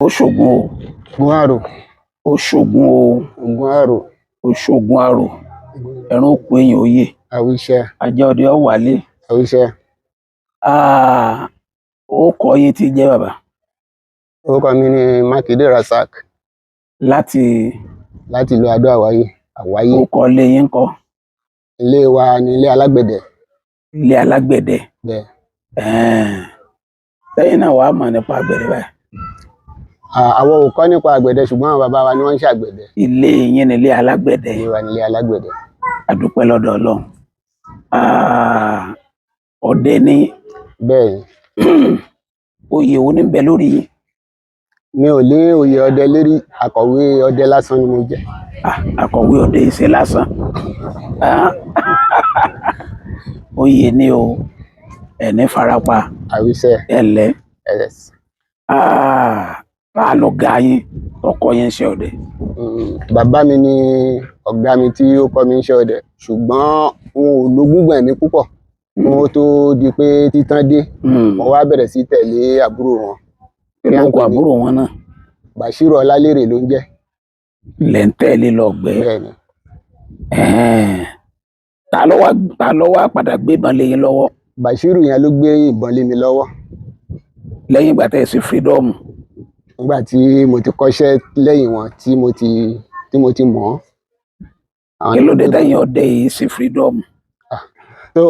Ó ṣògùn o. Ògùn àrò. Ó ṣògùn o. Ògùn àrò. Ó ṣògùn àrò, ẹran ó kú, èèyàn ó yè. Àwíṣẹ. Ajá ọdẹ ó wálé. Àwíṣẹ. Ó kọ yín tí jẹ́ bàbá? Orúkọ mi ni Mákindé Rasaq. Láti? Láti ìlú Adó Àwáyé Àwáyé. Ó kọ lé yín kọ́? Ilé wa ní ilé alágbẹ̀dẹ. Ilé alágbẹ̀dẹ? Bẹ́ẹ̀. Sẹ́yìn náà wàá mọ̀ nípa àgbẹ̀dẹ báyìí? Àwọn ò kọ́ nípa àgbẹ̀dẹ, ṣùgbọ́n àwọn bàbá wa ni wọ́n ń ṣàgbẹ̀dẹ. Ilé yín ní ilé alágbẹ̀dẹ? Ilé wa ní ilé alágbẹ̀dẹ. Àdúpẹ́ lọ́dọ̀ Ọlọ́run. Ọdẹ ní? Bẹ́ẹ̀ ni. Oyè wo ní ń bẹ lórí yín? Mi ò ní oyè ọdẹ lérí, akọ̀wé ọdẹ lásán ni mo jẹ́. Akọ̀wé ọdẹ ìṣe lásán. Oyè ni o, ẹni farapa. Àwíṣẹ. Ẹlẹ. Yes. Bá a lọ ga yín tọkọ yín ṣe ọdẹ? Bàbá mi ni ọ̀gá mi tí ó kọ́ mi iṣẹ́ ọdẹ, ṣùgbọ́n n ò lo gbígbọ̀n ẹ̀mí púpọ̀ kó tó di pé títán dé. Mo wá bẹ̀rẹ̀ sí tẹ̀lé àbúrò wọn. Kí ló kọ àbúrò wọn náà? Bàṣírù Ọlálérè ló ń jẹ́. Lẹ̀ ń tẹ̀lé lọ gbẹ́? Bẹ́ẹ̀ ni. Ta ló wá padà gbébọn lé yín lọ́wọ́? Bàṣírù yẹn ló gbé ìbọn lé mi lọ́wọ́. Lẹ́yìn ìgbà tẹ́ ẹ sí freedom? Nígbà tí mo ti kọ́ṣẹ́ lẹ́yìn wọn, tí mo ti mọ̀ ọ́n. Àwọn Kí ló dé ló gbé. tẹ́yìn ọdẹ yìí sí freedom? Tó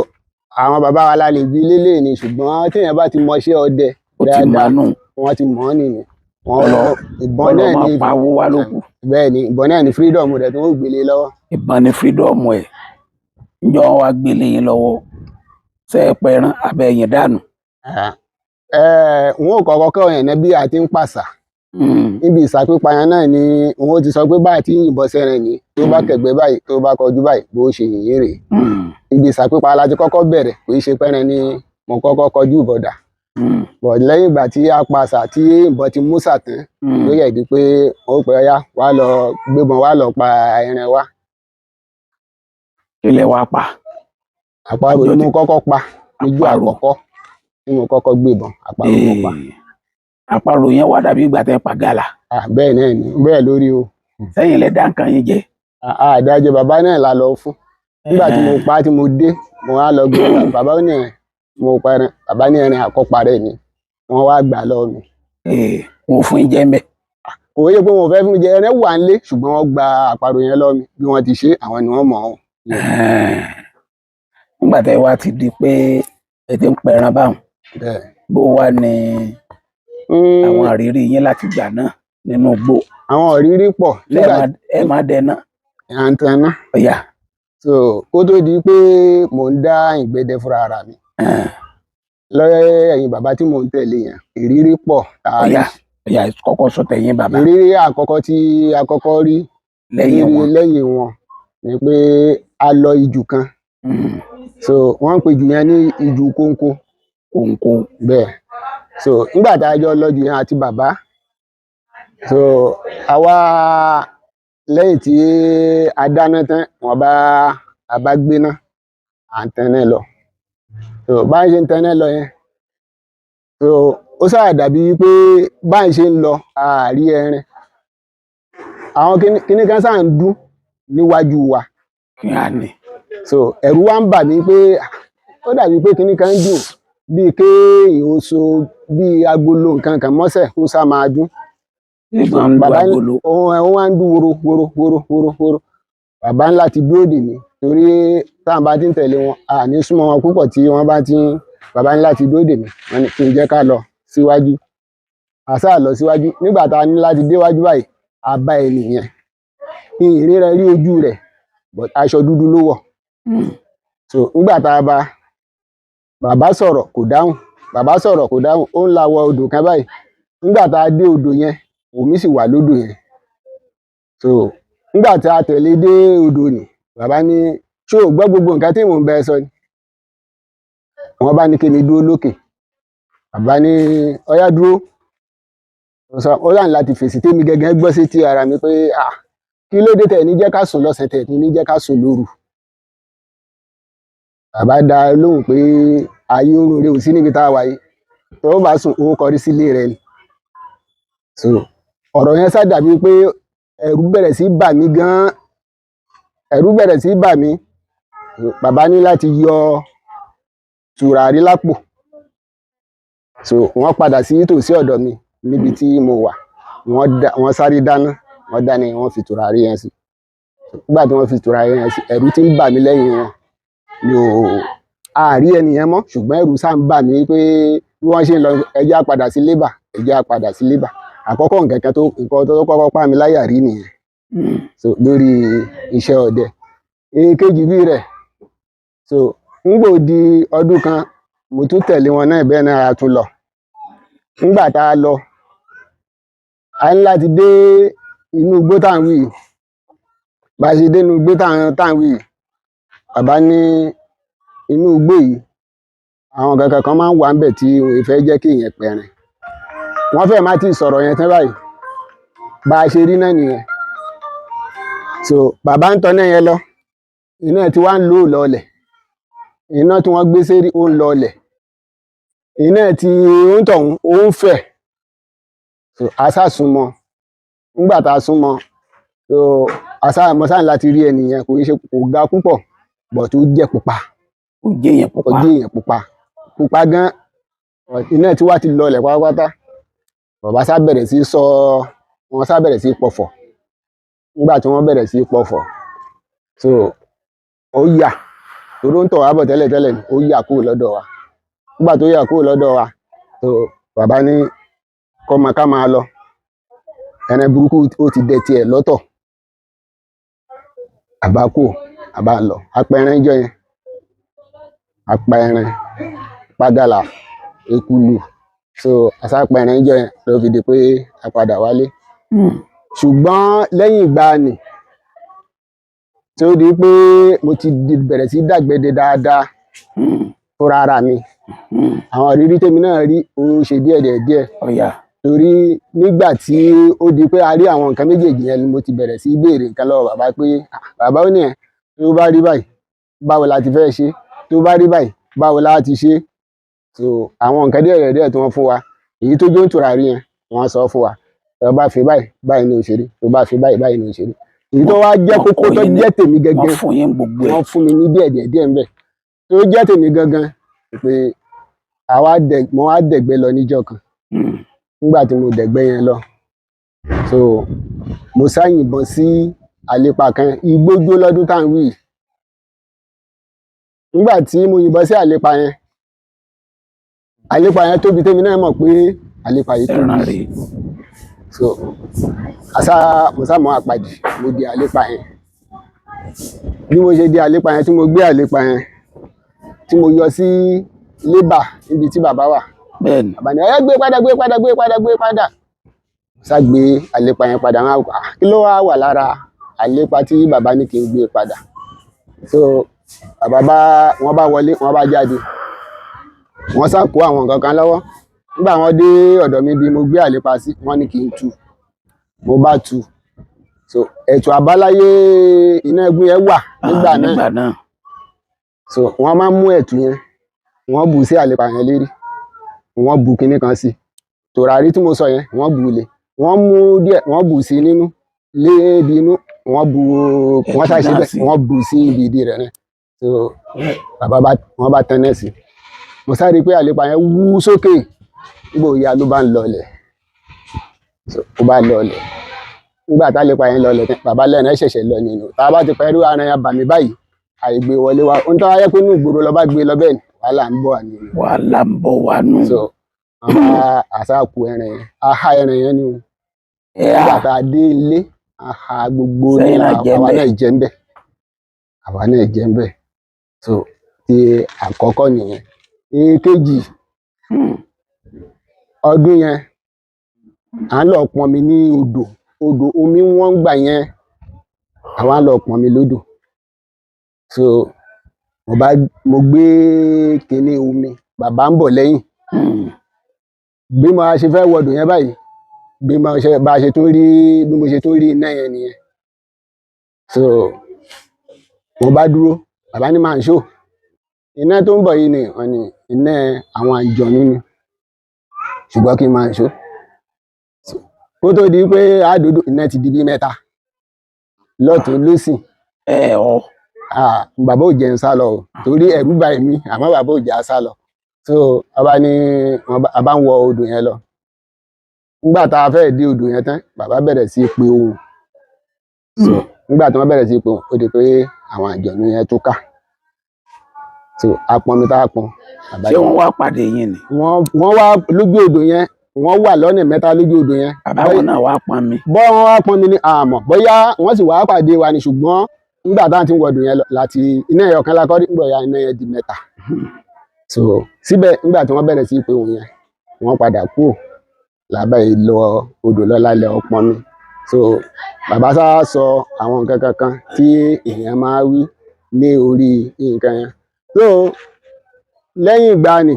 àwọn bàbá wa la lè bí lélẹ̀ ni, ṣùgbọ́n téèyàn bá ti mọṣẹ́ ọdẹ Ó ti dáadáa, mọ̀nù. wọ́n ti mọ̀ ọ́n nìyẹn. Wọ́n ìbọn Kọ́lọ́ náà máa ní pawó wá ló kù. Bẹ́ẹ̀ ni, ìbọn náà ní freedom rẹ̀ tó ń gbélé lọ́wọ́. Ìbọn ní freedom ẹ̀. Ǹjọ́ wọn wá gbélé yín lọ́wọ́, ṣe é pẹran abẹ́ yín dànù? Ẹ n ó kọ́kọ́ kọ́ yẹn bí a ti ń pàṣà. Níbi ìsàpípa yẹn náà ni n ó ti sọ pé bá a ti ń yìnbọn sẹ́rẹ̀ ni, tó bá kẹ̀gbẹ́ báyìí, tó bá kọjú báyìí, bó ṣe yìnyín rèé. Ibi ìsàpípa la ti kọ́kọ́ bẹ̀rẹ̀, kò í ṣe pẹ́rẹ́ ni mo kọ́kọ́ kọjú ìbọ̀dà. Bọ̀ lẹ́yìn ìgbà tí a pàṣà, tí ìbọn ti mú sàtán, ló yẹ di pé ó pẹ́ ọyá wá lọ gbébọn, wá lọ pa ẹran wa. Kí lẹ wá pa? Àparò ni mo kọ́kọ́ pa níjọ́ Àparò. àkọ́kọ́ tí mo kọ́kọ́ gbébọn, àparò mo pa. Àparò yẹn wá dàbí ìgbà tẹ́ pa gàlà? Bẹ́ẹ̀ náà ni, bẹ́ẹ̀ lórí o. Sẹ́yìn lẹ dá nǹkan yín jẹ? Àdájọ bàbá náà la lọ fún. Nígbà tí mo pa á, tí mo dé, mo wá lọ gbé bàbá, ó ní ẹ mo pa ẹran, bàbá ní ẹran àkọ́pa rẹ̀ ni, wọ́n wá gbà lọ́wọ́ mi. Wọn ò fún yín jẹ ńbẹ̀? Kò yẹ pé wọn ò fẹ́ fún mi jẹ, ẹran wà nílé, ṣùgbọ́n wọ́n gba àparò yẹn lọ́wọ́ mi. Bí wọ́n ti ṣe, àwọn ni wọ́n mọ̀ ọ́n. Nígbà tẹ́ wá ti di pé ẹ ti ń pẹran báwọn, Bẹ́ẹ̀. bó wá ní àwọn àrírí yín láti gbà náà nínú igbó? Àwọn ìrírí pọ̀. Ẹ Nígbà ẹ má dẹná? À ń taná. Ọ̀yà. So kó tó di pé mò ń dá ìgbẹ́dẹ fúnra ara mi lẹ́yìn bàbá tí mò ń tẹ̀lé yẹn, ìrírí pọ̀ tá a rí. Ọ̀yà ọ̀yà, kọ́kọ́ sọ tẹ̀yìn bàbá. Ìrírí àkọ́kọ́ tí a kọ́kọ́ rí Lẹ́yìn ìrírí wọn. lẹ́yìn wọn ni pé a lọ ijù kan. So wọ́n ń pe ijù yẹn ní ijù kóńkó. Kóńkó. Bẹ́ẹ̀. So nígbà tá a jọ lọ jù yẹn àti bàbá, so àwa lẹ́yìn tí a dáná tán, wọ́n bá a bá gbéná, à ń tẹná lọ. So bá ń ṣe ń tẹná lọ yẹn, so ó sáà dàbí pé bá ń ṣe ń lọ, a rí ẹran, àwọn kíní kan sáà ń dún níwájú wa. Kí á ní? So ẹ̀rù wa ń bà mí pé ó dàbí pé kíní kan ń dùn bíi kéèyàn ó so bíi agolo nǹkan kan mọ́sẹ̀, kó sá máa dún. Nígbà ń lu Bàbá agolo. Òun ẹ̀ wá ń dún woro woro woro woro woro. Bàbá ńlá ti dúró dè mí, torí táwọn bá ti ń tẹ̀lé wọn, a ní súnmọ́ wọn púpọ̀ tí wọ́n bá ti ń. Bàbá ńlá ti dúró dè mí, wọ́n ní kí n jẹ́ ká lọ síwájú. A sáà lọ síwájú. Nígbà tá a ní láti déwájú báyìí, a bá ẹnìyẹn. Kí n ìríra rí ojú rẹ̀, but aṣọ dúdú ló wọ̀. So nígbà tá a bá bàbá sọ̀rọ̀, kò dáhùn. Bàbá sọ̀rọ̀, kò dáhùn. Ó ń lawọ odò kan báyìí. Nígbà tá a dé odò yẹn, omi sì wà lódò yẹn. So nígbà tá a tẹ̀lé dé odò nì, bàbá ní, "Ṣé o gbọ́ gbogbo nǹkan tí mò ń bẹ sọ ni?" Wọ́n bá ní kí mi dúró lókè. Bàbá ní, "Ọyá, dúró." Ó sàn láti fèsì tèmi gẹ́gẹ́ gbọ́ sí ti ara mi pé, "Ah, kí ló dé tẹ̀ ní jẹ́ ká sùn lọ́sàn, tẹ̀ ní jẹ́ ká sùn lóru?" Bàbá dá a lóhùn pé ayé oorun rẹ ò sí níbi tá a wà yìí, tó o bá sùn, ó kọrí sílé rẹ ni. So ọ̀rọ̀ yẹn sá dàbí pé ẹ̀rù bẹ̀rẹ̀ sí bà mí gan-an, ẹ̀rù bẹ̀rẹ̀ sí bà mí. Bàbá ní láti yọ tùràrí lápò. So wọ́n padà sí tòsí ọ̀dọ̀ mi níbi tí mo wà, wọ́n sáré dáná, wọ́n dáná yẹn, wọ́n fi tùràrí yẹn sí. Nígbà tí wọ́n fi tùràrí yẹn sí, ẹ̀rù ti ń bà mí lẹ́yìn wọn. Mi ò àárí ẹni yẹn mọ́, ṣùgbọ́n ẹ̀rù sá ń bà mí pé bí wọ́n ṣe ń lọ, ẹ jẹ́ á padà sí lébà, ẹ jẹ́ á padà sí lébà. Àkọ́kọ́ nǹkan kan tó nǹkan tó kọ́kọ́ pa mí láyà rí nìyẹn. So lórí iṣẹ́ ọdẹ. Èkejì bí rẹ̀, so ńgbò di ọdún kan, mo tún tẹ̀lé wọn náà, bẹ́ẹ̀ náà a tún lọ. Nígbà tá a lọ, a ní láti dé inú igbó tá à ń wí yìí. Bá a ṣe dé inú igbó tá à ń wí yìí, bàbá ní inú igbó yìí àwọn nǹkan kan máa ń wà ńbẹ̀ tí wọn ì fẹ́ jẹ́ kí èèyàn pẹran. Wọ́n fẹ́ẹ̀ má tíì sọ̀rọ̀ yẹn tán báyìí, bá a ṣe rí náà nìyẹn. So bàbá ń tọ́ná yẹn lọ, iná tí wàá ń lò lọlẹ̀, iná tí wọ́n gbé sérí ó ń lọlẹ̀, iná tí ó ń tọ̀hún ó ń fẹ̀. So a sá súnmọ́. Nígbà tá a súnmọ́, so a sá mo sá ní láti rí ẹni yẹn, kò í ṣe kò ga púpọ̀, but ó jẹ́ pupa. Ó jẹ́ èèyàn Ó pupa. jẹ́ èèyàn pupa, pupa gan. Iná tí wàá ti lọlẹ̀ pátápátá. Bàbá sá bẹ̀rẹ̀ sí sọ, wọ́n sá bẹ̀rẹ̀ sí pọ̀fọ̀. Nígbà tí wọ́n bẹ̀rẹ̀ sí pọ̀fọ̀, so ó yà, torí ó ń tọ̀ wá bọ̀ tẹ́lẹ̀tẹ́lẹ̀ ni, ó yà kúrò lọ́dọ̀ wa. Nígbà tó yà kúrò lọ́dọ̀ wa, so bàbá ní kọ́ máa ká máa lọ, ẹran burúkú ó ti dẹ tiẹ̀ lọ́tọ̀. Àbá kù, àbá lọ, apẹran jọ yẹn, apẹran pàgàlà ekulu. So àsápẹran jọ yẹn ló fi di pé a padà wálé. Ṣùgbọ́n lẹ́yìn ìgbà nì tí ó di pé mo ti bẹ̀rẹ̀ sí dàgbẹ́dẹ dáadáa fúnra ara mi, àwọn ìrírí tèmi náà rí ó ṣe díẹ̀ díẹ̀ díẹ̀. Ọ̀yà. Torí nígbà tí ó di pé a rí àwọn nǹkan méjèèjì yẹn ni mo ti bẹ̀rẹ̀ sí béèrè nǹkan lọ́wọ́ bàbá pé, "Ah, bàbá, ó ní ẹ̀ tó bá rí báyìí, báwo la ti fẹ́ ṣe? Tó bá rí báyìí, báwo la ti ṣe?" So àwọn nǹkan díẹ̀ díẹ̀ tí wọ́n fún wa, èyí tó jó ń tùràrí yẹn, wọ́n sọ fún wa, tó bá fi báyìí báyìí ní òṣèré, tó bá fi báyìí báyìí ní òṣèré. Èyí tó wá jẹ́ Wọ́n kókó kọ́ tó yín ní jẹ́ tèmi wọ́n gangan, fún yín gbogbo ẹ̀. Wọ́n fún mi ní díẹ̀ díẹ̀ díẹ̀ ńbẹ̀ tó jẹ́ tèmi gangan pé àwa dẹ̀, mo wá dẹ̀gbẹ́ lọ níjọ́ kan. Nígbà tí mo dẹ̀gbẹ́ yẹn lọ, so mo sá yìnbọn sí àlepa kan, igbó jó lọ́dún tá à ń wí yìí. Nígbà tí mo yìnbọn sí àlepa yẹn, àlepa yẹn tóbi, tèmi náà mọ̀ pé àlepa yìí tóbi. Ẹran rèé. So àṣà mo sá mọ́ àpàdé, mo di àlepa yẹn. Bí mo ṣe di àlepa yẹn, tí mo gbé àlepa yẹn, tí mo yọ sí lébà níbi tí bàbá wà, Bẹ́ẹ̀ni. bàbá ní, ẹ gbé padà, gbé padà, gbé padà, gbé padà. Mo sá gbé àlepa yẹn padà. Wọn á wò, "Ah, kí ló wá wà lára àlepa tí bàbá ní kí n gbé padà?" So bàbá bá wọn bá wọlé, wọn bá jáde, wọn sá kó àwọn nǹkan kan lọ́wọ́. Nígbà wọn dé ọ̀dọ̀ mi bí mo gbé àlepa sí, wọ́n ní kí n tú. Mo bá tú. So ẹ̀tù àbáláyé iná ẹgún yẹn wà nígbà Ah, náà. Nígbà náà. So wọ́n máa ń mú ẹ̀tù yẹn, wọ́n bù sí àlepa yẹn lérí, wọ́n bu kinní kan sí tòràrí tí mo sọ yẹn, wọ́n bù lé, wọ́n mú díẹ̀, wọ́n bù sí nínú lébi inú, wọ́n bu, wọ́n Ẹ̀tù ṣàṣe náà bẹ́ẹ̀ sí. Wọ́n bù sí ibi ìdí rẹ̀ náà. So bàbá bá wọ́n bá tan náà sí, mo sáré pé àlepa yẹn wú sókè. Nígbà òya ló bá ń lọlẹ̀. So ó bá lọlẹ̀. Nígbà tálepa yẹn lọlẹ̀ tán, bàbá lẹ́nu ẹ̀ ṣẹ̀ṣẹ̀ lọ nínú tá a bá ti pẹ̀lú ara yẹn bà mí báyìí, àìgbé wọlé wa ohun tó wáyé pé inú ìgboro lọ bá gbé lọ bẹ́ẹ̀ ni wàhálà ń bọ̀ nínú. Wàhálà ń bọ̀ wá nù. So àwọn àṣàkù ẹran yẹn, aha ẹran yẹn ni o. Ẹ Nígbà á tá a dé ilé, aha gbogbo Sẹ́yìn ní náà jẹ́ àwa ńbẹ̀. náà jẹ ńbẹ̀, àwa náà jẹ ńbẹ̀. So ti àkọ́kọ́ nìyẹn. Èkejì, ọdún yẹn à ń lọ pọnmi ní odò. Odò omi wọ́n gbà yẹn, àwa ń lọ pọnmi lódò. So mo bá mo gbé kinní omi, bàbá ń bọ̀ lẹ́yìn. Bí mo ṣe fẹ́ wọdò yẹn báyìí, bí mo ṣe bá ṣe tún rí, bí mo ṣe tún rí iná yẹn nìyẹn. So mo bá dúró, bàbá ní máa ń ṣó iná tó ń bọ̀ yìí ni, wọ́n ní iná àwọn àjọ̀nú ni, ṣùgbọ́n kí n máa ń ṣó. So, Kó tó di pé àdòdò iná ti di bí mẹ́ta lọ́tún lọ́sìn. Ẹ ọ. Ah, bàbá ò jẹ́ ń sá lọ o, torí ẹ̀rù bà èmi, àmọ́ bàbá ò jẹ́ á sá lọ. So ọba ní a bá ń wọ odò yẹn lọ. Nígbà tá a fẹ́ dé odò yẹn tán, bàbá bẹ̀rẹ̀ sí í pe ohùn. So nígbà tí wọ́n bẹ̀rẹ̀ sí í pe ohùn, ó di pé àwọn àjọ̀nú yẹn túká. So a pọn mi tá a pọn. Bàbá Ṣé wọ́n wá pàdé yín ni? Wọ́n wá lójú odò yẹn, wọ́n wà lọ́nà mẹ́ta lójú odò yẹn. Bàbá wọn náà wá pọn mi. Bọ́ wọn wá pọn mi ní àmọ́ bóyá wọ́n sì wá pàdé wa ni, ṣùgbọ́n nígbà táwọn ti ń wọdùn yẹn lọ láti iná ẹ̀yọ̀ kan lakọ́ nígbà ya iná yẹn di mẹ́ta. So síbẹ̀ nígbà tí wọ́n bẹ̀rẹ̀ sí í pe òun yẹn, wọ́n padà kúrò lábẹ́ ìlọ odò lọ́la ilẹ̀ ọpọn mi. So bàbá sá sọ àwọn nǹkan kankan tí èèyàn máa wí ní orí nǹkan yẹn. So lẹ́yìn ìgbà ni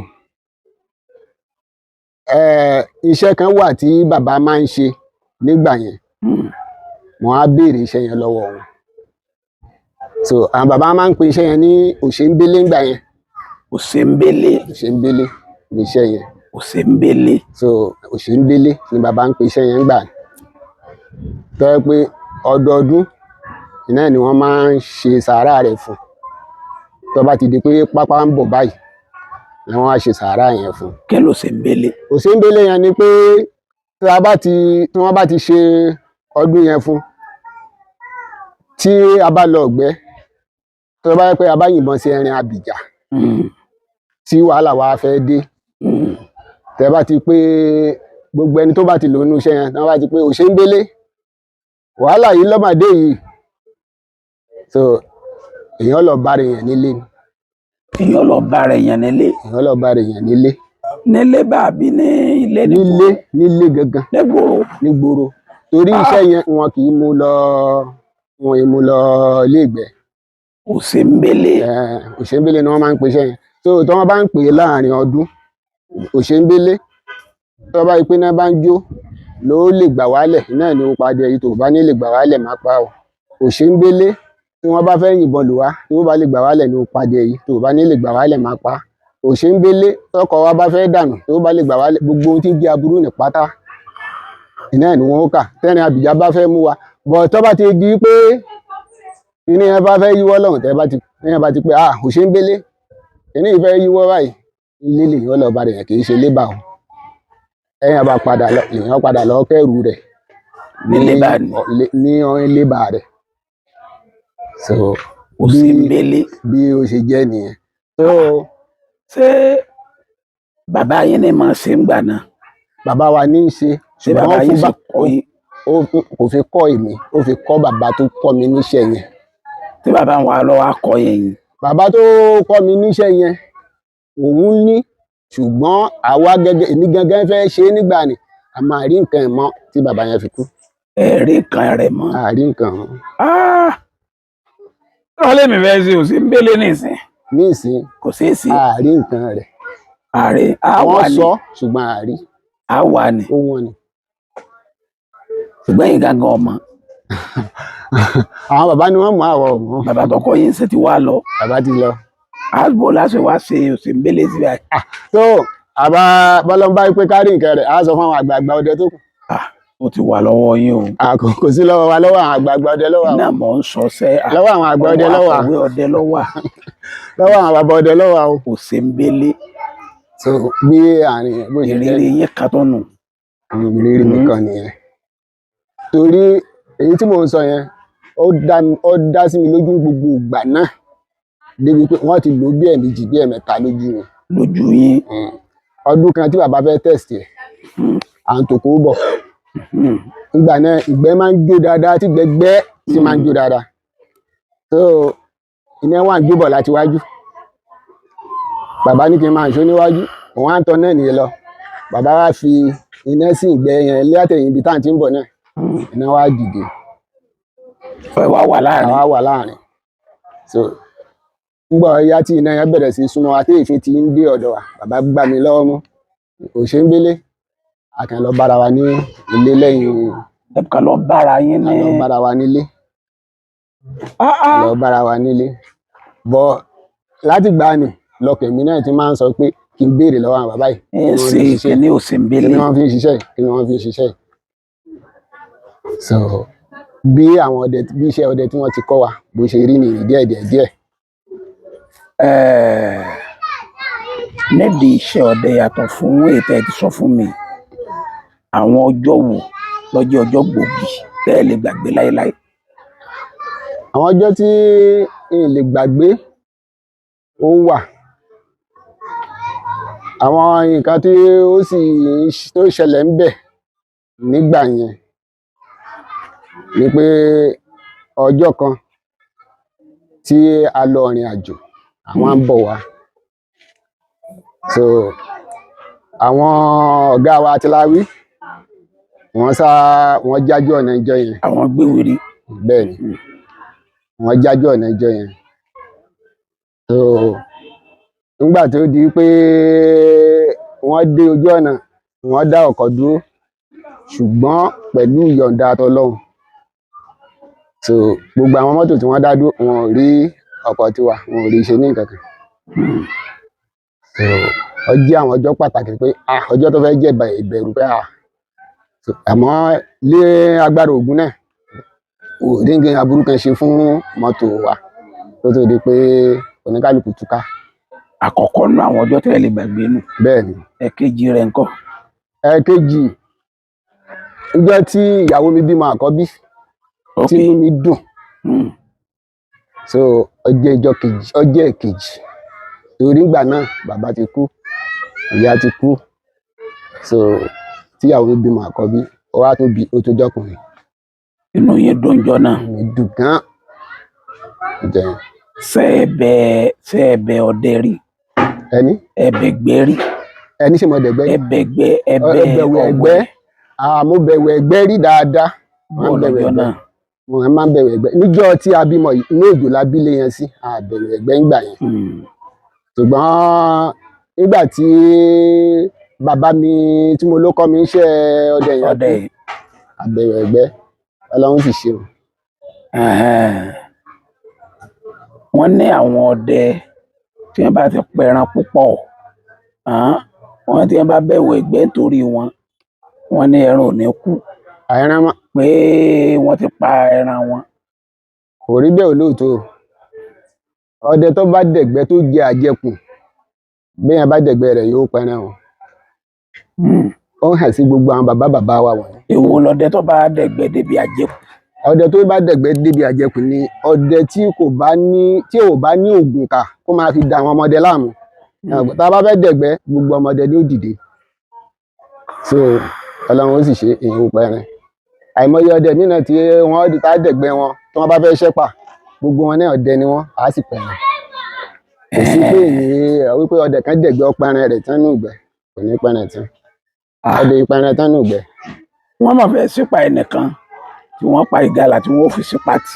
iṣẹ́ kan wà tí bàbá máa ń ṣe nígbà yẹn. Wọ́n á béèrè iṣẹ́ yẹn lọ́wọ́ wọn. So àwọn bàbá máa ń pe iṣẹ́ yẹn ní òṣèǹbélé ńgbà yẹn. Òṣèǹbélé. Òṣèǹbélé ní iṣẹ́ yẹn. Òṣèǹbélé. So òṣèǹbélé ni bàbá ń pe iṣẹ́ yẹn ńgbà yẹn. Tó jẹ́ pé ọdọọdún iná ni wọ́n máa ń ṣe sàárà rẹ̀ fún. Tó bá ti di pé pápá ń bọ̀ báyìí ni wọ́n á ṣe sàárà yẹn fún. Kí ló ṣèǹbélé? Òṣèǹbélé yẹn ni pé tí wọ́n bá ti ṣe ọdún yẹn fún, tí a bá lọ ọ̀gbẹ́, tó bá yẹ pé a bá yìnbọn sí ẹrin abìjà, tí wàhálà wa fẹ́ dé, tẹ́ bá ti pé gbogbo ẹni tó bá ti lò nínú iṣẹ́ yẹn, tí wọ́n bá ti pé òṣèǹbélé, wàhálà yìí lọ́mọdé yìí. So èèyàn lọ bá rẹ̀ yẹn nílé ni. Èèyàn lọ bá rẹ̀ yẹn nílé. Èèyàn lọ bá rẹ̀ yẹn nílé. Nílé bàbí ní ilé nílé, nílé gangan. Nígboro. Nígboro. Torí iṣẹ́ yẹn wọn kì í mú lọ, wọn ì mú lọ ilé ìgbẹ́. Òṣèǹbélé. Òṣèǹbélé ni wọ́n máa ń pè iṣẹ́ yẹn. So tí wọ́n bá ń pè é láàrin ọdún, òṣèǹbélé, tí wọ́n bá rí pé iná bá ń jó ló lè gbà wálẹ̀, iná ni ó padà èyí tó bá ní lè gbà wálẹ̀ máa pa ọ́. Òṣèǹbélé, tí wọ́n bá fẹ́ yìnbọn lù wá, tó bá lè gbà wálẹ̀ ni ó padà èyí tó bá ní lè gbà wálẹ̀ máa pa. Òṣèǹbélé, tọkọ wa bá fẹ́ dànù, tó bá lè gbà wálẹ̀, gbogbo ohun tí ń jẹ́ aburú ní pátá iná ni wọ́n ó kà. Tẹ́rin àbíjà bá fẹ́ mú wa, bọ̀ tó bá ti di pé iná yẹn bá fẹ́ yíwọ́ lọ́hùn, tẹ́ bá ti, iná yẹn bá ti pé ah òṣèǹbélé, iná yìí fẹ́ yíwọ́ báyìí, ilé lèyàn lọ bá rẹ̀ yẹn, kì í ṣe lébà o. Ẹ̀yìn bá padà lọ, lèyàn padà lọ kẹ́rù rẹ̀ nílé bá ní. Ní lébà rẹ̀. So Òṣèǹbélé. Bí ó ṣe jẹ́ nìyẹn. So ṣé bàbá yín ni màá ṣe ń gbà náà? Bàbá wa ní í ṣe, Ṣé bàbá ṣùgbọ́n yín fún sì kọ́ yín? Kò fi kọ́ èmi, ó fi kọ́ bàbá tó kọ́ mi níṣẹ́ yẹn. Tí bàbá wa lọ wá kọ́ yẹn yín. Bàbá tó kọ́ mi níṣẹ́ yẹn, òun ní, ṣùgbọ́n àwa gẹ́gẹ́, èmi gẹ́gẹ́ fẹ́ ṣe é nígbà ni, a máa rí nǹkan ẹ̀ mọ́ tí bàbá yẹn fi kú. Ẹ rí nǹkan rẹ̀ mọ́. A rí nǹkan mọ́. Wọ́n lé mi fẹ́ ṣe òṣèǹbélé nísìn. Nísìn. Kò ṣeé ṣe. A rí nǹkan rẹ̀. Ààrẹ á wà Wọ́n ní. sọ, ṣùgbọ́n a rí. Á wà ní. Ó wọ́n ni. Ṣùgbọ́n yìí gangan ọmọ. Àwọn bàbá ni wọ́n mú àwọ̀ ọ̀mọ́. Bàbá tó kọ́ yín ṣe ti wá lọ. Bàbá ti lọ. Àbò láṣẹ wá ṣe òṣèǹbélé sí báyìí. Tó àbá bọ́lọ́mbá pé ká rí nǹkan rẹ̀, á sọ fún àwọn àgbààgbà ọdẹ tó kù. Ó ti wà lọ́wọ́ yín o. Kò sí lọ́wọ́ wa, lọ́wọ́ àwọn àgbààgbà ọdẹ lọ́wọ́. Iná mọ̀ ń sọ sẹ́. Lọ́wọ́ àwọn àgbà ọdẹ lọ́wọ́. Ọwọ́ ọdẹ lọ́wọ́. Lọ́wọ́ àwọn bàbá ọdẹ lọ́wọ́ o. Òṣèǹbélé. So bí àárín yẹn bó ṣe jẹ́ Ìrírí yín kan tó nù. Ìrírí mi kan nìyẹn. Torí èyí tí mò ń sọ yẹn, ó dá sí mi lójú gbogbo ìgbà náà. Débi pé wọ́n ti lò bí ẹ̀ẹ̀mejì bí ẹ̀ẹ̀mẹ́ta lójú mi. Lójú yín. Ọdún kan tí bàbá fẹ́ tẹ̀sì ẹ̀, à ń tòkó bọ̀. Nígbà náà ìgbẹ́ máa ń jó dáadáa, tí gbẹgbẹ́ sì máa ń jó dáadáa. So iná wà ń jó bọ̀ láti wájú. Bàbá ní kí n máa ṣó níwájú, òun á ń tọ́ náà nìyẹn lọ. Bàbá wa fi iná sí ìgbẹ́ yẹn látẹ̀yìn ibi tá à ń ti ń bọ̀ náà. Iná wa dìde. Fẹ́ wá wà láàrin. Àwa wà láàrin. So nígbà ọ̀yá tí iná yẹn bẹ̀rẹ̀ sí súnmọ́ wa tí èéfín ti ń dé ọ̀dọ̀ wa, bàbá gbá mi lọ́wọ́ mú. Òṣèǹbélé. A kàn lọ bára wa ní ilé lẹ́yìn. Ẹ kàn lọ bára yín ní. A lọ bára wa nílé. A lọ bára wa nílé. Bọ̀ láti gbà ni lọkẹ̀ mi náà ti máa ń sọ pé kí n béèrè lọ́wọ́ àwọn bàbá yìí. Ẹ ṣe kíní òṣèǹbélé. Kí ni wọ́n fi ń ṣiṣẹ́? Kí ni wọ́n fi ń ṣiṣẹ́? So bí àwọn ọdẹ, bí iṣẹ́ ọdẹ tí wọ́n ti kọ́ wa bó ṣe rí nìyí díẹ̀ díẹ̀ díẹ̀. Nídìí iṣẹ́ ọdẹ, yàtọ̀ fún ètò ẹ ti sọ fún mi, àwọn ọjọ́ wo lọ́jọ́ ọjọ́ gbòógì tẹ́ ẹ lè gbàgbé láéláé? Àwọn ọjọ́ tí n lè gbàgbé ó wà. Àwọn nǹkan tí ó sì tó ṣẹlẹ̀ ń bẹ̀ nígbà yẹn ni pé ọjọ́ kan tí a lọ ìrìn àjò, àwọn ń bọ̀ wá. So àwọn ọ̀gá wa Atiláwí, wọ́n sá, wọ́n jájú ọ̀nà ìjọ yẹn. Àwọn gbéwìrì. Bẹ́ẹ̀ ni, wọ́n jájú ọ̀nà ìjọ yẹn. So nígbà tó di pé wọ́n dé ojú ọ̀nà, wọ́n dá ọkọ̀ dúró, ṣùgbọ́n pẹ̀lú ìyọ̀ǹda tọlọ́hun. So gbogbo àwọn mọ́tò tí wọ́n dá dúró, wọn ò rí ọkọ̀ tiwa, wọn ò rí ṣe ní nǹkan kan. So ó jẹ́ àwọn ọjọ́ pàtàkì pé ah, ọjọ́ tó fẹ́ jẹ́ ìbẹ̀rù pé ah. So àmọ́ lé agbára Ògún náà, kò rí nǹkan aburú kan ṣe fún mọ́tò wa tó tó di pé oníkálukú túká. Àkọ́kọ́ nú àwọn ọjọ́ tẹ́ ẹ lè gbàgbé nù. Bẹ́ẹ̀ ni. Ẹ̀kejì rẹ̀ ńkọ́? Ẹ̀ẹ̀kejì, ìjọ́ tí ìyàwó mi bímọ àkọ́bí, tí inú mi dùn. So ó jẹ́ ìjọ́ kejì, ó jẹ́ ẹ̀kejì. Torí ìgbà náà bàbá ti kú, ìyá ti kú. So tí ìyàwó mi bímọ àkọ́bí, ó wá tó bí, ó tó jọkùnrin. Inú yín dùn jọ náà. Inú mi dùn gan. Jẹ́ Ṣé ẹ bẹ ọdẹ rí? Ẹni? Ẹ bẹ̀gbẹ́ rí? Ẹni ṣe mo dẹ̀gbẹ́ rí? Ẹ bẹ̀gbẹ́, ẹ bẹ Ẹ bẹ̀wẹ̀ ẹgbẹ́. Mo bẹ̀wẹ̀ ẹgbẹ́ rí dáadáa. Mo máa ń bẹ̀wẹ̀ ẹgbẹ́. Mo máa ń bẹ̀wẹ̀ ẹgbẹ́. Níjọ́ tí a bímọ yìí, inú òjò la bí lé yẹn sí, a bẹ̀wẹ̀ ẹgbẹ́ ńgbà yẹn. Ṣùgbọ́n nígbà tí bàbá mi tí mo ló kọ́ mi ń ṣe ọdẹ yẹn kú, a bẹ̀wẹ̀ ẹgbẹ́, Ọlọ́run sì ṣe o. Wọ́n ní àwọn ọdẹ tí wọ́n bá ti pẹran púpọ̀, wọ́n tí wọ́n bá bẹ̀wẹ̀ ẹgbẹ́ nítorí wọn, wọ́n ní ẹran ò ní kú. Ẹran mọ́. Pé wọ́n ti pa ẹran wọn. Kò rí bẹ́ẹ̀ olóòótọ́ o. Ọdẹ tó bá dẹ̀gbẹ́ tó jẹ àjẹkù, béèyàn bá dẹ̀gbẹ́ rẹ̀ yóò pẹran o. Ó hàn sí gbogbo àwọn bàbá bàbá wa wọ̀nyí. Èwo lọdẹ tó bá dẹ̀gbẹ́ débi àjẹkù? Ọdẹ tó bá dẹ̀gbẹ́ débi àjẹkù ni ọdẹ tí kò bá ní, tí ò bá ní ògùn kà kó máa fi da àwọn ọmọdé láàmú. Tá a bá fẹ́ dẹ̀gbẹ́, gbogbo ọmọdé ni ó dìde. So Ọlọ́run ó sì ṣe èyí ó pẹran. Àìmọye ọdẹ mìíràn tí wọ́n tá dẹ̀gbẹ́ wọn, tí wọ́n bá fẹ́ ṣẹ́pà, gbogbo wọn náà ọdẹ ni wọ́n, á sì pẹran. Kò sí pé èyí wípé ọdẹ kan dẹ̀gbẹ́ ọpẹran rẹ̀ tán nù ìgbẹ́, kò ní pẹran tán. Ọdẹ ìpẹran tán nù ìgbẹ́. Wọ́n máa fẹ́ sípa ẹnìkan tí wọ́n pa ìgalà tí wọ́n fi sípa tì.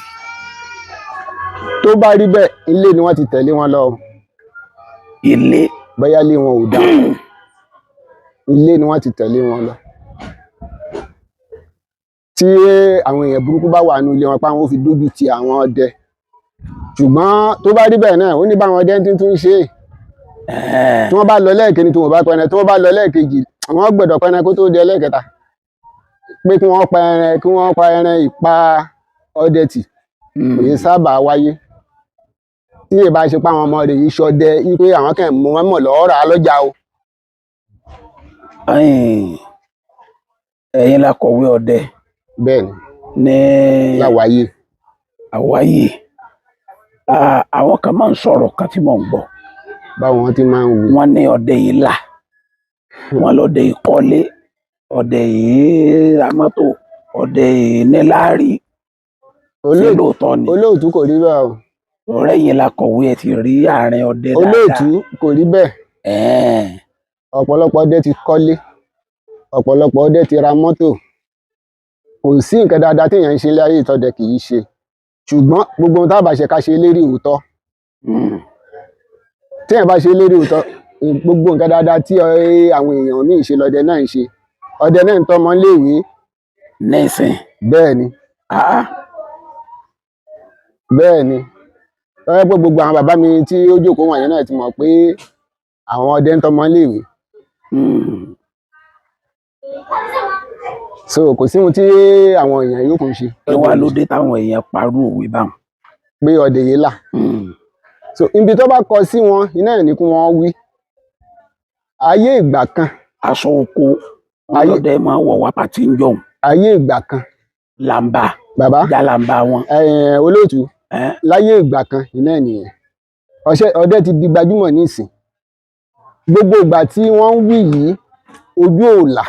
Tó bá rí bẹ́ẹ̀, ilé ni wọ́n ti tẹ̀lé wọn lọ. Ilé? Bóyá ilé wọn ò dá. Ilé ni wọ́n ti tẹ̀lé wọn lọ. Tí àwọn èèyàn burúkú bá wà nínú ilé wọn, pa wọn ó fi dójú ti àwọn ọdẹ. Ṣùgbọ́n tó bá rí bẹ́ẹ̀ náà, ó ní báwọn ọdẹ tuntun ń ṣe. Tí wọ́n bá lọ lẹ́ẹ̀kejì tí wọ́n bá pẹran, tí wọ́n bá lọ lẹ́ẹ̀kejì, wọ́n gbọ́dọ̀ pẹran kó tó di ẹlẹ́ẹ̀kẹta. Pé kí wọ́n pa ẹran, kí wọ́n pa ẹran ìpa ọdẹ tì, kò yẹ sábà wáyé. Tí èyí bá ṣe pé àwọn ọmọ rẹ̀ yìí ṣọdẹ, wípé àwọn kan mú wọn mọ̀ lọ́ọ́ rà á lọ́jà o. Ẹ̀yin la kọ̀wé ọdẹ. Bẹ́ẹ̀ni. Ní Láwàyè. Àwáyé. Àwọn kan máa ń sọ̀rọ̀ kan tí mò ń gbọ́. Báwo wọ́n ti máa ń wí? Wọ́n ní ọdẹ yìí là. Wọ́n lọ́dẹ yìí kọ́lé, ọdẹ yìí ra mọ́tò, ọdẹ yìí níláárí. Ṣé lóòótọ́ ni? Olóòtú kò rí bẹ́ẹ̀ o. Ọ̀rẹ́ yìí la kọ̀wé, ẹ ti rí àárín ọdẹ dáadáa. Olóòtú kò rí bẹ́ẹ̀. Ọ̀pọ̀lọpọ̀ ọdẹ ti kọ́lé, ọ̀pọ̀lọpọ̀ ọdẹ ti ra mọ́tò. Kò sí nǹkan dáadáa téèyàn ń ṣe ilé ayé ìtọ́dẹ kì í ṣe. Ṣùgbọ́n gbogbo ohun tá a bá ṣe ká ṣe lérí òótọ́. Téèyàn bá ṣe lérí òótọ́, gbogbo nǹkan dáadáa tí àwọn èèyàn míì ṣe lọ́dẹ náà ń ṣe. Ọdẹ náà ń tọ́mọ léèwé. Nísìn. Bẹ́ẹ̀ni. Bẹ́ẹ̀ni. Tọ́jẹ́ pé gbogbo àwọn bàbá mi tí ó jókòó wọ̀nyẹn náà ti mọ̀ pé àwọn ọdẹ ń tọ́mọ léèwé. So kò sí ohun tí àwọn èèyàn yòókù ń ṣe. Kí wá ló dé táwọn èèyàn parú òwe báwọn? Pé ọdẹ yìí là. So ibi tó bá kọ sí wọn iná ẹ̀ ní kí wọ́n wí. Ayé ìgbà kan, Aṣọ oko wọn lọdẹ máa wọ̀ wá pàtí ń jọ̀hún. Ayé ìgbà kan, Làǹbà bàbá, jálàǹbà wọn. Olóòtú, Ẹ́, láyé ìgbà kan iná ẹ̀ nìyẹn. Ọdẹ ti di gbajúmọ̀ nísìn. Gbogbo ìgbà tí wọ́n ń wí yìí, ojú òòlà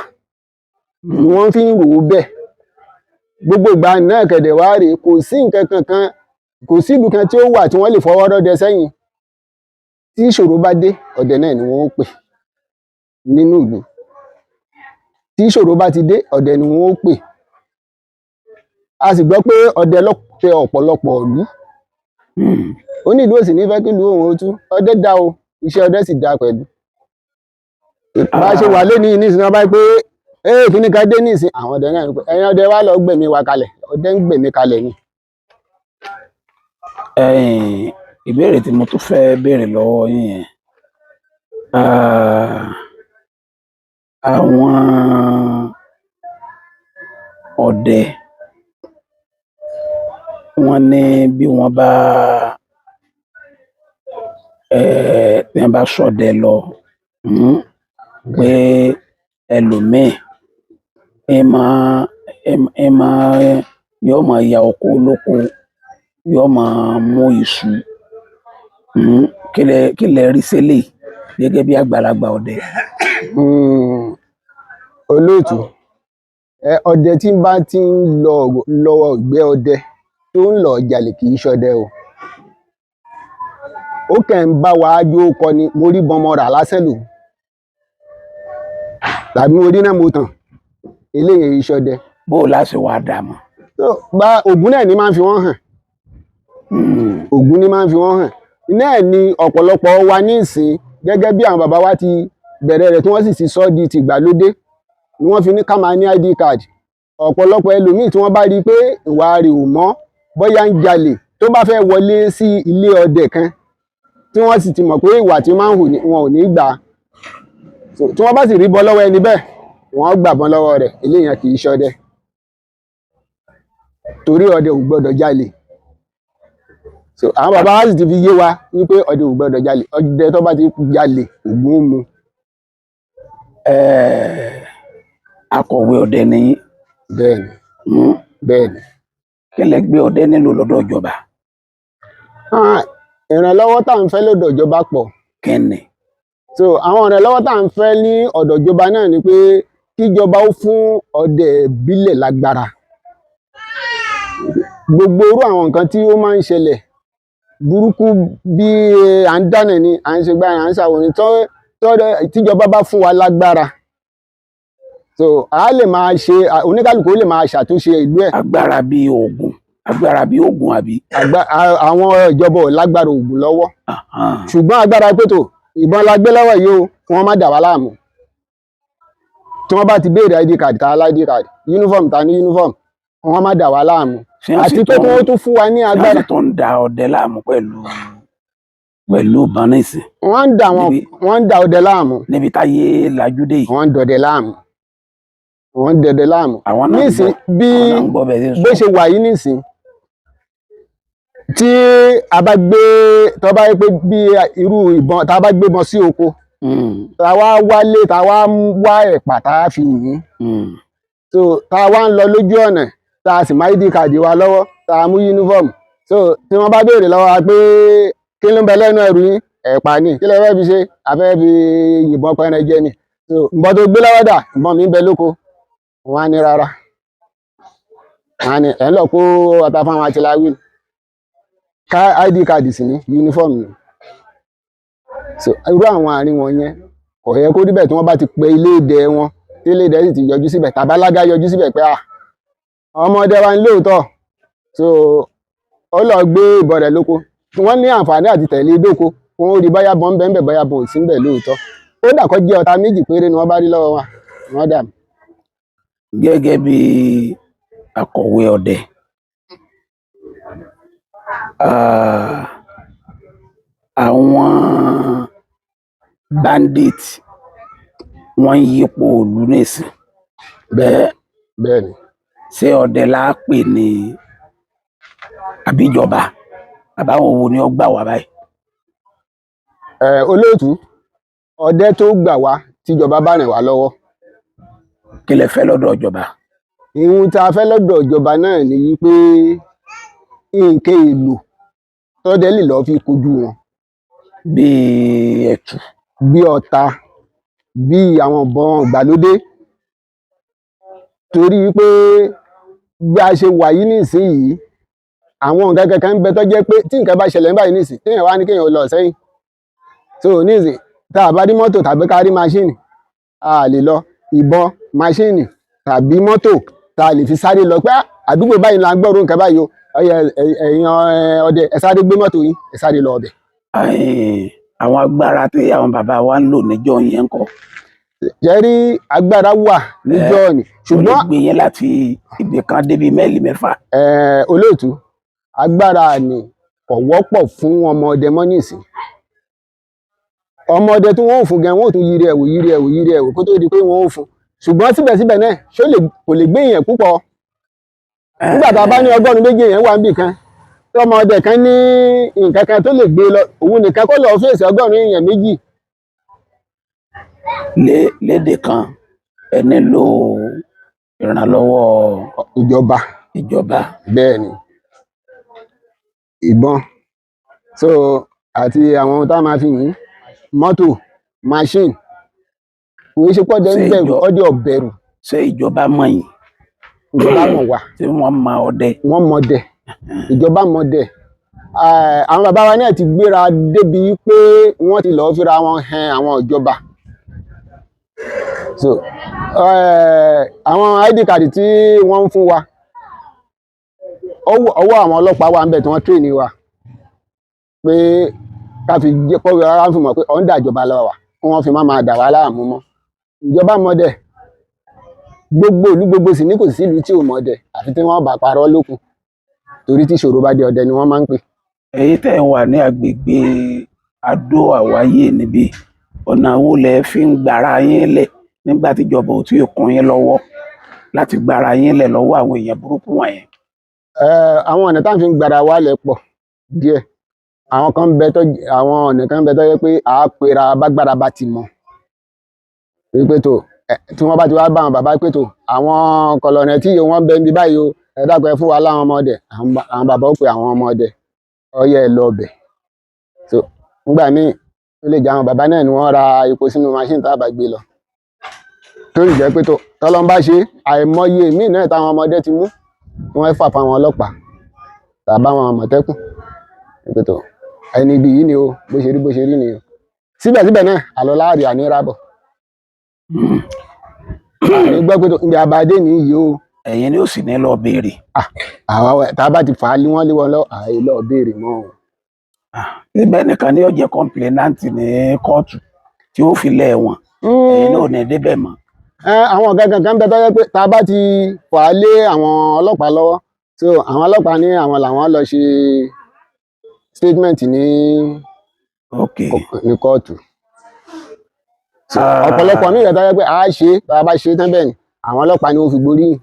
ni wọ́n fi ń rò ó bẹ́ẹ̀. Gbogbo ìgbà náà kẹ̀dẹ̀ wá rèé, kò sí nǹkan kankan, kò sí ìlú kan tí ó wà tí wọ́n lè fọwọ́ rọ́dẹ sẹ́yìn. Tí ìṣòro bá dé, ọdẹ náà ni wọ́n ó pè nínú ìlú. Tí ìṣòro bá ti dé, ọdẹ ni wọ́n ó pè. A sì gbọ́ pé ọdẹ ló tẹ ọ̀pọ̀lọpọ̀ ìlú. Onílùú ò sì ní fẹ́ kí ìlú òun ó tú. Ọdẹ dá o, iṣẹ́ ọdẹ sì dá pẹ̀lú. Bá a ṣe wà lónìí nísìnyí, wọ́n bá pé ee kíní kan dé nísìnyí, àwọn ọdẹ náà ń pè ẹ̀yin ọdẹ wá lọ gbẹ̀mí wa kalẹ̀. Ọdẹ ń gbẹ̀mí kalẹ̀ ni. Ẹ̀yin, ìbéèrè tí mo tún fẹ́ béèrè lọ́wọ́ yín yẹn, àwọn ọdẹ wọ́n ní bí wọ́n bá tí wọ́n bá ṣọdẹ lọ, pé ẹlòmíì ẹ máa ẹ máa yóò máa ya oko olóko, yóò máa mú iṣu. Kí lẹ rí sílẹ̀ gẹ́gẹ́ bí àgbàlagbà ọdẹ? Olóòtú, ọdẹ tí ń bá ti ń lọ lọ ìgbẹ́ ọdẹ tó ń lọ jalè kì í ṣọdẹ o. Ó kàn ń bá wa jó kọ ni. Mo rí bọmọ rà lásán lò tàbí mo rí náà mo tàn, eléyìí ṣọdẹ. Bó o láṣẹ wàá dà mọ́? Tó bá Ògún náà ní máa ń fi wọ́n hàn. Ògún ní máa ń fi wọ́n hàn náà ni ọ̀pọ̀lọpọ̀ wa ní ìsìn, gẹ́gẹ́ bí àwọn bàbá wa ti bẹ̀rẹ̀ rẹ̀ tí wọ́n sì ti sọ di tìgbàlódé ni wọ́n fi ní ká máa ní ID card. Ọ̀pọ̀lọpọ̀ ẹlòmíì tí wọ́n bá rí i pé ìwà rẹ̀ ò mọ́, bóyá ń jalè, tó bá fẹ́ wọlé sí ilé ọdẹ kan tí wọ́n sì ti mọ̀ pé ìwà tí máa ń hù ní wọn ò ní gbà á. Tí wọ́n bá sì rí bọ́ lọ́wọ́ ẹni bẹ́ẹ̀, wọ́n gbà bọ́n lọ́wọ́ rẹ̀. Eléyàn kì í ṣọdẹ, torí ọdẹ ò gbọ́dọ̀ jalè. So àwọn bàbá wa sì ti fi yé wa wípé ọdẹ ò gbọ́dọ̀ jalè. Ọdẹ tó bá ti jalè, Ògún ó mú. Akọ̀wé ọdẹ ni yín. Bẹ́ẹ̀ni. Bẹ́ẹ̀ni. Kí lẹ gbé ọdẹ nílò lọ́dọ̀ ìjọba? Ìrànlọ́wọ́ tá à ń fẹ́ lọ́dọ̀ ìjọba pọ̀. Kí ni? So àwọn ìrànlọ́wọ́ tá à ń fẹ́ ní ọ̀dọ̀ ìjọba náà ni pé kíjọba ó fún ọdẹ ìbílẹ̀ lágbára. Gbogbo irú àwọn nǹkan tí ó máa ń ṣẹlẹ̀ burúkú bí à ń dáná ni à ń ṣe gbára à ń ṣàwòrán tó tíjọba bá fún wa lágbára, so a lè máa ṣe, oníkálukú ó lè máa ṣàtúnṣe ìlú ẹ̀. Agbára bíi oògùn, agbára bíi oògùn àbí? Àwọn ìjọba ò lágbára oògùn lọ́wọ́, ṣùgbọ́n agbára pé tó ìbọn la gbé lọ́wọ́ yìí o, kí wọ́n má dà wá láàmú. Tí wọ́n bá ti béèrè ID card, ta lá ID card, uniform, ta ní uniform, kí wọ́n má dà wá láàmú. Àti pé kí wọ́n tún fún wa ní agbára. Ṣé tó ń da ọdẹ láàmú pẹ̀lú ìbọn nísìn? Wọ́n ń da wọn, wọ́n ń da ọdẹ láàmú. Níbi táyé lajú dé yìí. Wọ́n ń dọdẹ láàmú. Wọ́n ń dọdẹ láàmú. Àwọn náà bí bó ṣe wà yìí nísìn, tí a bá gbé, tó bá yẹ pé bí irú ìbọn tá a bá gbébọn sí oko, tá a wá wálé, tá a wá wá ẹ̀pà tá a fi yìn, so tá a wá ń lọ lójú ọ̀nà, tá a sì má ID card wa lọ́wọ́, tá a mú uniform, so tí wọ́n bá béèrè lọ́wọ́ wa pé kí ló ń bẹ lẹ́nu ẹrù yín, ẹ̀pà ni. Kí lẹ fẹ́ fi ṣe? A fẹ́ fi yìnbọn pẹran jẹ ni. So ìbọn tó gbé lọ́wọ́ dà? Ìbọn mi ń bẹ lóko. Wọ́n á ní rárá, wọ́n á ní ẹ̀ ń lọ kó ọta fáwọn àtìláwí. Ká ID card sì ní uniform ni. So irú àwọn àárín wọn yẹn kò yẹ kó rí bẹ́ẹ̀. Tí wọ́n bá ti pe ilé ìdẹ wọn, tí ilé ìdẹ sì ti yọjú síbẹ̀, tàbí alága yọjú síbẹ̀ pé ọmọdé wa ń lóòótọ́, so ó lọ gbé ìbọn rẹ̀ lóko, wọ́n ní àǹfààní àti tẹ̀lé dóko, wọn ó rí báyà bọ́n bẹ́ẹ̀ báyà bọ́n ò sí bẹ́ẹ̀ lóòótọ́. Ó dà kó jẹ́ ọta méjì péré ni wọ́n bá rí lọ́wọ́ wa, wọ́n dà. Gẹ́gẹ́ bí akọ̀wé ọdẹ, àwọn bandit wọ́n ń yípo ìlú nísìn bẹ́ẹ̀. Bẹ́ẹ̀ ni. Ṣé ọdẹ la pè ní àbíjọba, àbáwọn wo ni ó gbà wá báyìí? Olóòtú, ọdẹ tó gbà wá tíjọba bá ràn wá lọ́wọ́. Kí lẹ fẹ́ lọ́dọ̀ ìjọba? Ìhun tá a fẹ́ lọ́dọ̀ ìjọba náà ni wípé nǹkan èlò tọ́dẹ lè lọ́ọ́ fi kojú wọn. Bíi ẹ̀tù, bí ọta, bí àwọn ìbọn ìgbàlódé, torí wípé bí a ṣe wà yìí nísìnyìí, àwọn nǹkan kankan ń bẹ tó jẹ́ pé tí nǹkan bá ṣẹlẹ̀ báyìí nísìnyìí, téèyàn wá ní kéèyàn lọ sẹ́yìn. So nísìnyìí, tá a bá rí mọ́tò tàbí ká rí máṣíìnì, a lè lọ. Ìbọn, máṣíìnì tàbí mọ́tò tá a lè fi sáré lọ pé àdúgbò báyìí là ń gbọ́rò nǹkan báyìí o, ẹ̀yin ọdẹ ẹ sáré gbé mọ́tò yín, ẹ sáré lọ ọbẹ̀. Àwọn agbára tí àwọn bàbá wa ń lò níjọ́ yẹn ń kọ́? Jẹ́rí agbára wà níjọ́ ni, ṣùgbọ́n ṣùgbọ́n gbé yẹn láti ibì kan débi 5 máìlì. Olóòtú, agbára ni kò wọ́pọ̀ fún ọmọ ọdẹ mọ́ nísìn. Ọmọ ọdẹ tí wọ́n ò fún gan, wọ́n ò tún yiri ẹ̀wò yiri ẹ̀wò yiri ẹ̀wò kó tó di pé wọ́n ò fún. Ṣùgbọ́n síbẹ̀síbẹ̀ náà, ṣó lè kò lè gbé èèyàn púpọ̀. Nígbà tá a bá ní 100 ọ̀rún èèyàn wà níbì kan, tọmọ ọdẹ kan ní nǹkan kan tó lè gbé lọ, òun nìkan kó lọ fèsì 2 ọgọ́rùn-ún èèyàn. Lédè kan, ẹ nílò ìrànlọ́wọ́ ìjọba. Ìjọba. Bẹ́ẹ̀ ni, ìbọn so àti àwọn ohun tá a máa fi yìn, mọ́tò, machine, kò í ṣe pé ọdẹ ń Ṣé bẹ̀rù, ọdẹ ò bẹ̀rù. Ṣé ìjọba mọ̀ yín? Ìjọba mọ̀ wá. Tí wọ́n mọ ọdẹ? Wọ́n mọdẹ, ìjọba mọdẹ. Àwọn bàbá wa náà ti gbéra débi pé wọ́n ti lọ́ọ́ fira wọn hẹn àwọn ìjọba. So àwọn ID card tí wọ́n ń fún wa, ọwọ́ àwọn ọlọ́pàá wà ń bẹ̀ tí wọ́n train wa pé ká fi jẹ́ kó rárá fi mọ̀ pé ọ̀ǹdà ìjọba la wà, kí wọ́n fi má máa dà wá láàmú mọ́. Ìjọba mọdẹ, gbogbo ìlú gbogbo sì ní, kò sí ìlú tí ò mọdẹ, àfi tí wọ́n bá parọ́ lókun, torí tí ìṣòro bá dé, ọdẹ ni wọ́n máa ń pè. Èyí tẹ́ ẹ wà ní agbègbè Adó Àwáyé níbí, ọ̀nà wo lẹ fi ń gbára yín lẹ̀ nígbà tíjọba ò tí ì kún yín lọ́wọ́ láti gbára yín lẹ̀ lọ́wọ́ àwọn èèyàn burúkú wọ̀nyẹn? Àwọn ọ̀nà táwọn fi ń gbára wa lẹ̀ pọ̀ díẹ̀. Àwọn kan ń bẹ tó, àwọn ọ̀nà kan ń bẹ tó yẹ pé à á pera bágbára bá ti mọ wípé tó tí wọ́n bá ti wá bá àwọn bàbá pé tó àwọn kọlọ̀nà tí iye wọn bẹ ń bí báyìí o, ẹ dákun, ẹ fún wa láwọn ọmọdé. Àwọn bàbá ó pe àwọn ọmọdé, ọyẹ ẹ lọ bẹ̀. So nígbà míì, ó lè jẹ́ àwọn bàbá náà ni wọ́n ra epo sínú machine tá a bá gbé lọ, tó sì jẹ́ pé tó tọ́lọ́n bá ṣe, àìmọye míì náà táwọn ọmọdé ti mú tí wọ́n fà fáwọn ọlọ́pàá tàbá àwọn àmọ̀tẹ́kùn pé tó ẹni ibi yìí ni o, bó ṣe rí bó ṣe rí ni o. Síbẹ̀síbẹ̀ náà, àlọ́ láàrin àní rábọ̀, àní gbọ́ pé tó ibi àbádé nìyí o. Ẹ̀yin ni ó sì ní lọ béèrè? Àwa tá a bá ti fà á lé wọ́n lé wọn lọ, àì lọ béèrè mọ́ o. Níbẹ̀ nìkan ni ó jẹ́ complainant ní kóòtù tí ó fi lẹ̀ wọ̀n, ẹ̀yin náà ò ní débẹ̀ mọ́? Àwọn nǹkan kankan bẹ tó yẹ pé tá a bá ti fà á lé àwọn ọlọ́pàá lọ́wọ́, so àwọn ọlọ́pàá ní àwọn làwọn lọ ṣe statement ní ní kóòtù. So ọ̀pọ̀lọpọ̀ ní ìyẹn tó yẹ pé a ṣe, tá a bá ṣe tán bẹ́ẹ̀ ni àwọn ọlọ́pàá ni wọ́n fi gboríyìn.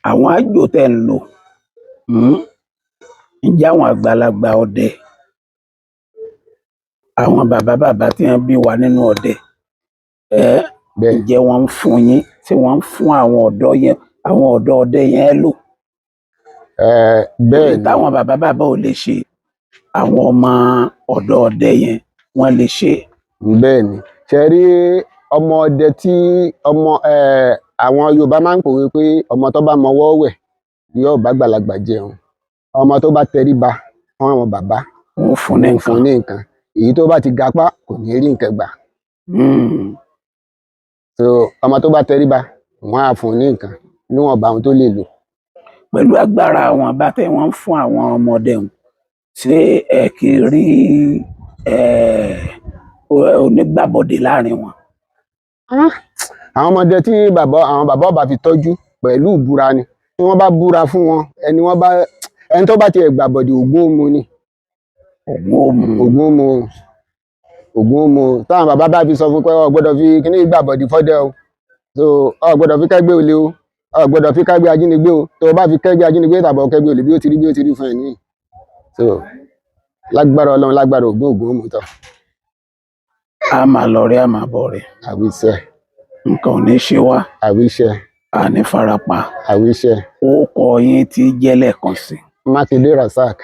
Àwọn àjò tẹ́ ń lò, ǹjẹ́ àwọn àgbàlagbà ọdẹ, àwọn bàbá bàbá tí wọ́n bí wa nínú ọdẹ ẹ, ǹjẹ́ wọ́n ń fún yín, tí wọ́n ń fún àwọn ọ̀dọ́ yẹn, àwọn ọ̀dọ́ ọdẹ yẹn lò? Bẹ́ẹ̀ ni. Táwọn bàbá bàbá ò lè ṣe, àwọn ọmọ ọ̀dọ́ ọdẹ yẹn wọ́n lè ṣe? Bẹ́ẹ̀ ni. Ṣe rí ọmọ ọdẹ tí ọmọ àwọn Yorùbá máa ń pòwe pé ọmọ tó bá mọwọ́ wẹ̀ yóò bá àgbàlagbà jẹun, ọmọ tó bá tẹríba fún àwọn bàbá, wọ́n fún ní wọ́n fún nǹkan. Ní nǹkan. Èyí tó bá ti gapá kò ní rí nǹkan gbà. So ọmọ tó bá tẹríba, wọ́n á fún ní nǹkan níwọ̀nba ohun tó lè lò. Pẹ̀lú agbára àwọn bá tẹ́ wọ́n ń fún àwọn ọmọdé wọn, ṣé ẹ kì í rí onígbàbọ̀dé láàrin wọn? Àwọn ọmọdé tí bàbá, àwọn bàbá ọba fi tọ́jú pẹ̀lú ìbúra ni. Tí wọ́n bá búra fún wọn, ẹni wọ́n bá, ẹni tó bá tiẹ̀ gbàbọ̀dé, ògún ó mu ni. Ògún ó mu. Ògún ó mu, ògún ó mu. Táwọn bàbá bá fi sọ fún pé ọ gbọ́dọ̀ fi kíní gbàbọ̀dé fọ́dẹ o, so ọ gbọ́dọ̀ fi kẹ́gbẹ́ olè o. Ọ gbọ́dọ̀ fi kẹ́gbẹ́ ajínigbé o. Tó o bá fi kẹ́gbẹ́ ajínigbé tàbí kẹ́gbẹ́ olè, bí ó ti rí bí ó ti rí fún ẹ nìyí. So lágbára Ọlọ́run, lágbára Ògún, Ògún ó mú tán. A máa lọ rí, a máa bọ̀ rí. Àwíṣẹ. Nǹkan ò ní ṣe wá. Àwíṣẹ. A ní farapa. Àwíṣẹ. Ó kọ yín tí jẹ́ lẹ́ẹ̀kan sí? Mákindé Rasaq.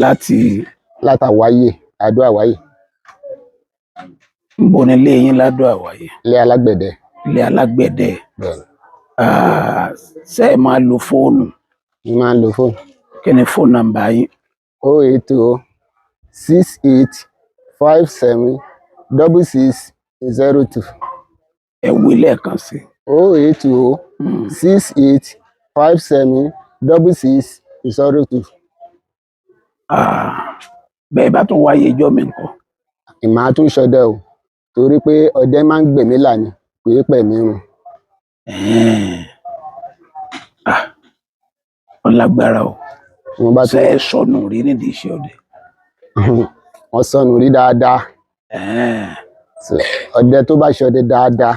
Láti? Látàwáyé, Adó Àwáyé. Níbo nílé yín ládò Àwáyé? Ilé alágbẹ̀dẹ. Ilé alágbẹ̀dẹ. Bẹ́ẹ̀ ni. Ah, ṣé ẹ máa lo fóònù? Mo máa ń lo fóònù. Kí ni fóònù nọ́mbà yín? 08068576602. Ẹ wí lẹ́ẹ̀kan sí. 080 68576602. Ah, bẹ́ẹ̀ bá tún wáyé ijọ́ mi nǹkan? Ìmọ̀ àtúnṣọdẹ o, torí pé ọdẹ máa ń gbèmí là ní, kò í pẹ̀mí run. Ẹ̀ẹ́n. Ah, ó lágbára o. Mo bá Ṣé tún ẹ sọnù rí nídìí iṣẹ́ ọdẹ? Wọ́n sọnù rí dáadáa. Ẹ̀ẹ́n. So, ọdẹ tó bá ṣọdẹ dáadáa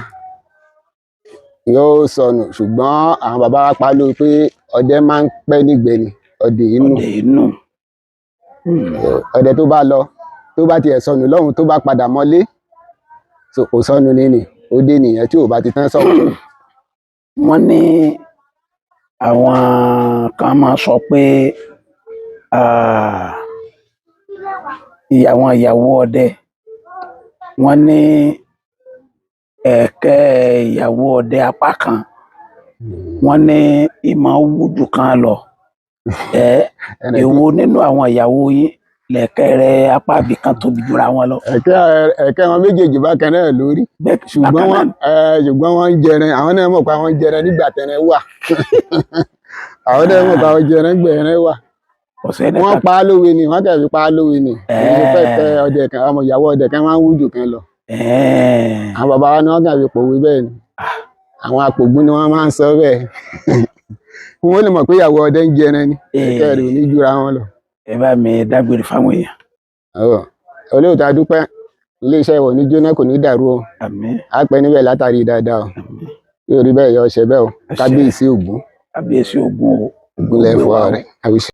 yóò sọnù, ṣùgbọ́n àwọn bàbá wa pa lórí pé ọdẹ máa ń pẹ́ nígbẹ́ ni, ọdẹ inú. Ọdẹ inú. Ọdẹ tó bá lọ, tó bá tiẹ̀ sọnù lọ́hùn, tó bá padà mọ́lé, so kò sọnù nínì, ó dé nìyẹn tí ò bá ti tán sọ̀rọ̀. Wọ́n ní àwọn kan máa sọ pé ah, àwọn ìyàwó ọdẹ, wọ́n ní ẹ̀kẹ́ ìyàwó ọdẹ apá kan, wọ́n ní ìmọ̀ wú jù kan lọ. Ẹ èwo nínú àwọn ìyàwó yín lẹ̀kẹ́ rẹ̀ apá ibì kan tóbi jura wọn lọ? Ẹ̀kẹ́ wọn méjèèjì bákan náà lórí. Bẹ́ẹ̀ Ṣùgbọ́n bákan wọ́n náà. Ṣùgbọ́n wọ́n ń jẹran, àwọn náà mọ̀ pé àwọn ń jẹran nígbà tẹran wà. Àwọn náà mọ̀ pé àwọn jẹran gbẹ̀rẹ̀ wà. Kò sẹ́ni Wọ́n kan. pa á lówe ni, wọ́n kẹ̀ fi pa á lówe ni. Èyí fẹ́ tẹ Ẹ̀ẹ́. ọdẹ kan, ọmọ ìyàwó ọdẹ kan máa ń wú jù kan lọ. Ẹ̀ẹ́. Àwọn bàbá wa ni wọ́n kàn fi pòwe bẹ́ẹ̀ ni. Àwọn apògùn ni wọ́n máa ń sọ bẹ́ẹ̀. Wọ́n lè mọ̀ pé ìyàwó ọdẹ ń jẹran ni. Ẹ̀kẹ́ rẹ̀ ò ní jura wọn lọ. Ẹ bá mi dágbére fáwọn èèyàn. Ọ̀rọ̀ olóòtú, adúpẹ́. Iléeṣẹ́ ìwọ̀ ní jóná, kò ní dàrú o. Àmín. Á pẹ́ níbẹ̀ látàrí dáadáa o. Àmín. Yóò rí bẹ́ẹ̀, yọ ọṣẹ bẹ́ẹ̀ o. Àṣẹ. Kábíyèsí Ògún. Kábíyèsí Ògún o. Ògún lẹ́fọ́ rẹ̀ àwíṣẹ.